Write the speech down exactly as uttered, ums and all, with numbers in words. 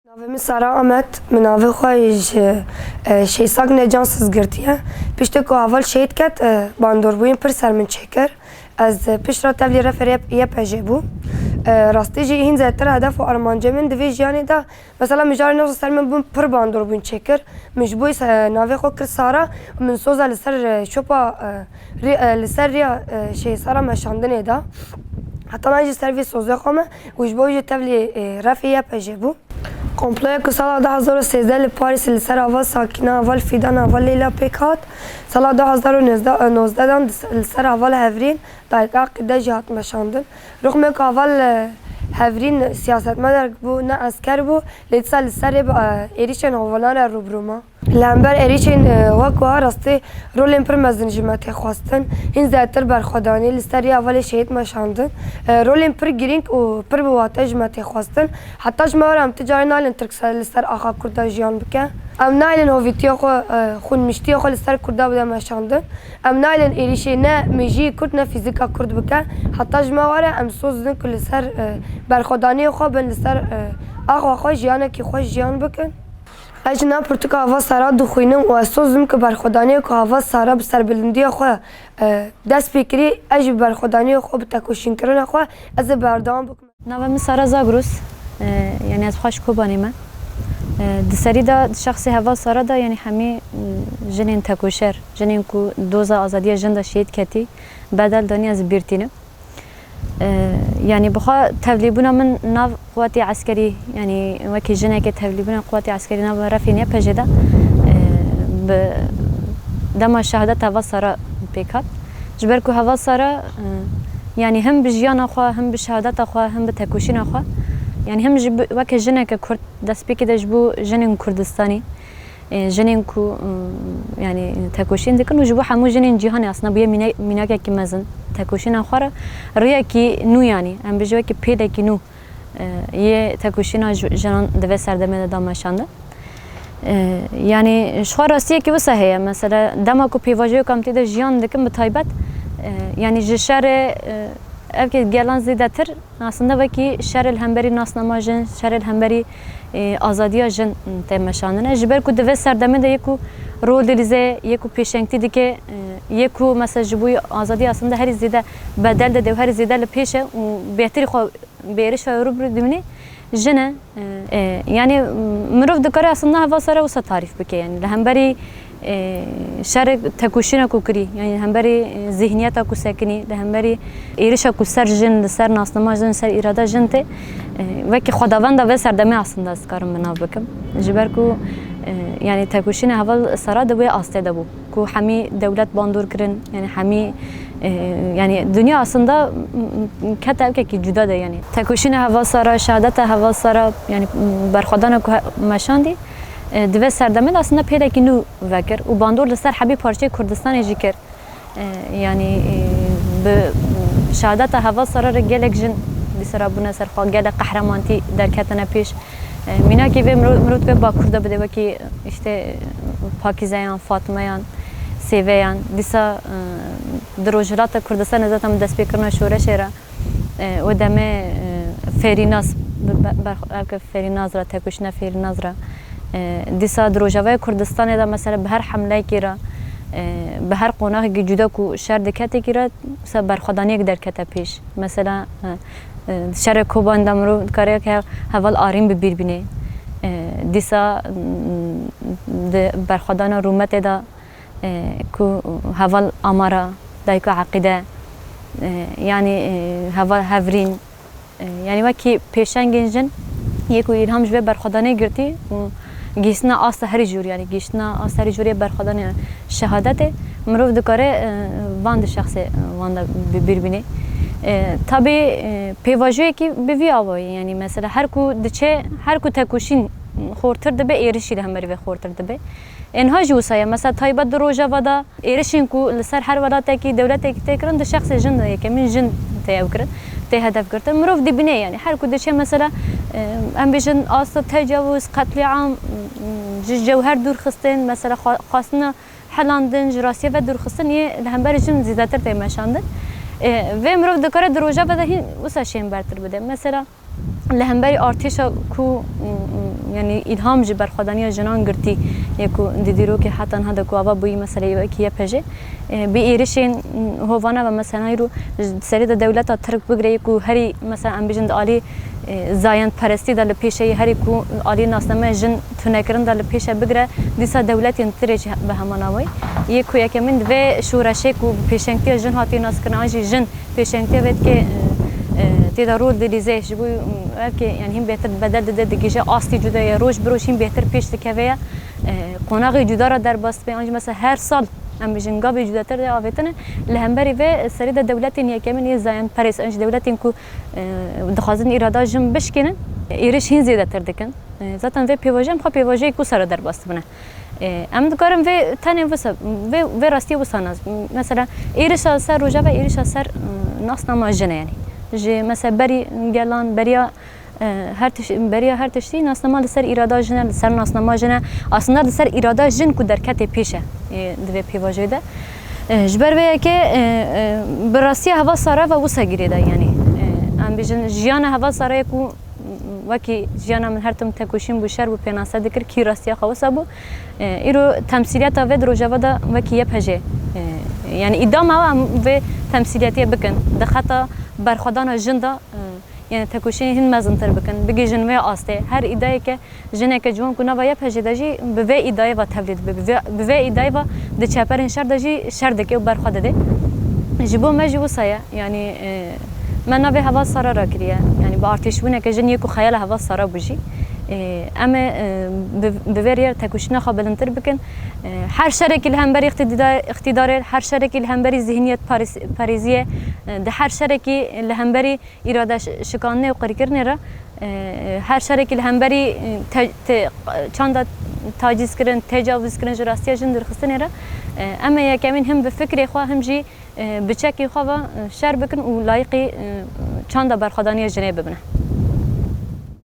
Navê min Sara Amed, min navê xwe ji, e, Şeysak Necan Sizgirtiye. Piştî ku heval şehîd ket, e, bandorbûyîn pir ser min çêkir. Ez, e, pişt re tevlî refê Y P J bû. E, rastî jî hîn zêdetir hedef û armancê min di vê jiyanê de, mesela mijarê navê ser min bûn pir bandorbûyîn çêkir. Min ji bo, e, navê xwe kir Sara, min soza li ser, e, şopa, e, rê-, e, li ser riya, e, Şeysa re meşandinê da. Heta niha jî ser vê sozê xwe me û ji bo jî tevlî, e, refê Y P J bû. Komploya ku sala du hezar û sêzdeh li Parîsê li ser heval Sakîna, heval Fîdan, heval Leyla pêk hat, sala du hezar û nozdeh, nozdeh dan li ser heval Hevrîn, dayika Aqîde jî hat meşandin. Rixmê ku heval, e, Hevrîn siyasetmedar bû, ne esker bû, lê dîsa li ser rê bi, e, êrîşên hevalan re rûbirû ma. Li hember êrîşên, e, wek wiha rastî rolên pir mezin ji me tê xwestin. Hîn zêdetir berxwedanî li ser rêya hevalê şehîd meşandin. E, rolên pir girîng û pir bi wate ji me tê xwestin. Heta ji me were em ti carî nayêlin Tirk ser, li ser axa Kurda jiyan bike. Em nayêlin hovîtiya xwe, e, xwînmiştiya xwe li ser Kurda bide meşandin. Em nayêlin êrîşê ne mêjiyê Kurd ne fîzîka Kurd bike. Heta ji me were em soz didin ku li ser, e, berxwedaniyê xwe bin, li ser, e, axa xwe jiyanekî xweş jiyan bikin. Ez ji nav pirtûka Heval Sara dixwînim û ez soz didim ku berxwedaniyê ku Heval Sara bi serbilindiya xwe, e, dest pê kirî, ez jî bi berxwedaniyê xwe, bi tekoşînkirina xwe ez ê berdewam bikim. Navê min Sara Zagros, e, yanî ez xwe ji Kobanê me. E, di serî de, di şexsê Heval Sara de, yanî hemî, m, jinên tekoşer, jinên ku doza azadiya jin de şehîd ketî, bedel danî ez bîr tînim. E, yanî bi xwe tevlîbûna min nav quwetê eskerî, yanî wekî jinekê tevlîbûna quwetê eskerî nav refê Y P J de, e, bi dema şehadeta Heval Sara pêk hat. Ji ber ku Heval Sara, e, yanî him bi jiyana xwe, him bi şehadeta xwe, him bi tekoşîna xwe, yanî him ji bi, weke jineke Kurd destpêkê de ji bo jinên Kurdistanî, e, jinên ku, e, yanî tekoşîn dikin û ji bo hemû jinên cîhanê aslında bûye mîne-, mînakekî mezin tekoşîna xwe re riyekî nû, yanî em bêjin wekî pêlekî nû, e, yê tekoşîna ji-, jinan di vê serdemê de da meşandin. E, yanî ji xwe rastiyekî wisa heye. Mesela dema ku pêvajoyek em tê de jiyan dikin bi taybet, e, yanî ji şerê, e, evkê gelan zêdetir Aslında wekî şerê li hemberî nasnama jin, şerê li hemberî, e, azadiya jin tê meşandine. Ji ber ku di vê serdemê de yê ku rol dilîze, yê ku pêşengtî dike, e, yê ku mesela ji bo azadiyê aslında herî zêde bedel dide û herî zêde li pêş e û bêhtirî xwe bi êrişa rû bi rû dimîne, jin e. E, e, yanî mirov dikare aslında Heval Sara wisa tarîf bike, yanî li hemberî, e, şerê tekoşîna ku kirî, yanî hemberî, e, zihniyeta ku sekinî, li hemberî êrişa ku ser jin, li ser nasnama jin, ser îrada jin tê, e, wekî xwedavenda vê serdemê aslında ez dikarim bi nav bikim. Ji ber ku, e, yanî tekoşîna Heval Sara di wê astê de bû ku hemî dewlet bandor kirin, yanî hemî, e, yanî dinya aslında, m-, m-, kete evkekî cuda de, yanî tekoşîna Heval Sara, şehadeta Heval Sara, yanî, m-, berxwedana ku he-, meşandî, e, di vê serdemê de aslında pêlekî nû vekir û bandor li ser hebî parçeyê Kurdistanê jî kir. E, yanî, e, bi şehadeta Heval Sara re gelek jin dîsa re bûne ser xwe, gelek qehremantî derketine pêş. E, mînakê vê mirov, mirov dikare Bakur de bide wekî, işte, Pakîzeyan, Fatmeyan, Sêveyan. Dîsa, e, di Rojhilata Kurdistanê zaten bi destpêkirina şoreşê re, e, wê demê, e, Fêrînaz, bi, be-, ber-, evke Fêrînaz re, tekoşîna Fêrînaz re. E, dîsa di Rojavayê Kurdistanê de mesela bi her hemleyekî re, e, bi her qonaxekî cuda ku şer diketekî re, mesela berxwedaniyek derkete pêş. Mesela, e, e, şerê Kobanê de mirov dikare ke heval Arîn bi bîr bîne. E, dîsa, m, di berxwedana Rûmetê de, e, ku heval Amara, dayika Eqîde, e, yanî, e, heval Hevrîn, e, yanî wekî pêşengên jin yê ku îlham ji vê berxwedanê girtî û gihîştina asta herî jûr, yanî gihîştina asta herî jûr yê berxwedanê şehadetê mirov dikare, e, van di şexsê, e, van de bi bîr bîne. E, tabî, e, pêvajoyekî bi vî awayî, yanî mesela her ku diçe, her ku tekoşîn xortir dibe, êrişî li hemberî vê xortir dibe. Ê niha jî wisa ye. Mesela taybet di Rojava de êrişên ku li ser her welatekî, dewletekî tê kirin, di şexsê jin de yekemîn jin tê ew kirin, tê hedef girtin. Mirov dibîne, yanî her ku diçe mesela, e, em bêjin asta tecawuz, qetlîam, ji cewher dûr xistin, mesela xwe-, xwestina helandin, ji rastiyê ve dûr xistin yê li hemberî jin zêdetir tê meşandin. E, vê mirov dikare di Rojava de hîn wisa şên bertir bide. Mesela li hemberî artêşa ku, yanî îlham ji berxwedaniya jinan girtî, yê ku di dîrokê heta niha de ku ava bûyî meseleyê wekî Y P J, e, bi êrişên hovane ve mesela îro ji serê de dewleta Tirk bigire yê ku herî mesela em bêjin di alî, e, zayendperestî de li pêşe yê, herî ku alî nasnameya jin tunekirin de li pêşe bigire, dîsa dewletên tirê jî bi heman awayî. Yê ku yekemîn di vê şoreşê ku pêşengtiya jin hatiye naskirin an jî jin pêşengtiya vê dike, e, e, tê de rol dilîze ji bo, e, ev ke, yani hîn bêtir bedel dide, digihîje astî cuda ye, roj bi roj hîn bêtir pêş dikeve ye. E, qonaxê cuda re derbas dibe, an jî mesela her sal em bêjin gavê cudatir de avêtine. Li hemberî vê serê de dewletên yekemîn yê zayendperêst, an jî dewletên ku, e, dixwazin îrada jin bişkênin, êriş hîn zêdetir dikin. E, zaten vê pêvajoyê em xwe pêvajoyek wisa re derbas dibine. E, em dikarin vê tenê wisa, vê, vê rastiyê wisa nas. Mesela êrişa ser Rojava, êrişa ser, e, nasnama jin e, yani. Ji mesela berî gelan, beriya, e, her tiş-, beriya her tiştî nasnama li ser îrada jin e, li ser nasnama jin e. Aslında li ser îrada jin ku derketê pêş e, e, di vê pêvajoyê de. E, ji ber vê yekê, e, e, bi rastiya Heval Sara ve wisa girêdayî, yani. E, em bêjin jiyana Heval Sarayê ku wekî jiyana min her tim tekoşîn bû, şer bû, pênase dikir, kî rastiya xwe wisa bû. E, îro temsîliyeta vê di Rojava de wekî Y P J, e, yani îdia me em vê temsîliyetiyê bikin. Di xeta berxwedana jin de, e, yani tekoşînê hîn mezintir bikin, bigihîjin vê astê. Her îdayeke jineke ciwan ku nava Y P J de jî bi vê îdayê ve tevlî dibe, bi vê, bi vê îdayê ve di çeperên şer de jî şer dike û berxwe dide. Ji bo me jî wisa ye. Yanî, e, me navê Heval Sara rakiriye. Yanî bi artêşbûneke jin yê ku xeyala Heval Sara bû jî. E, em ê, e, bi, bi vê rêyê tekoşîna xwe bilindtir bikin. E, her şerekî li hemberî îqtîda-, îqtîdarê, her şerekî li hemberî zihniyet parêz-, parêziyê, e, di her şerekî li hemberî îrade ş-, şikandinê û qirkirinê re, e, her şerekî li hemberî, e, te-, te-, çanda tacîz kirin, tecavûz kirin, ji rastiya jin dûrxistinê re, e, em ê yekemîn him bi fikrê xwe, him jî e, bi çekê xwe ve, e, şer bikin û layîqî, e, çanda berxwedaniya jinê bibine.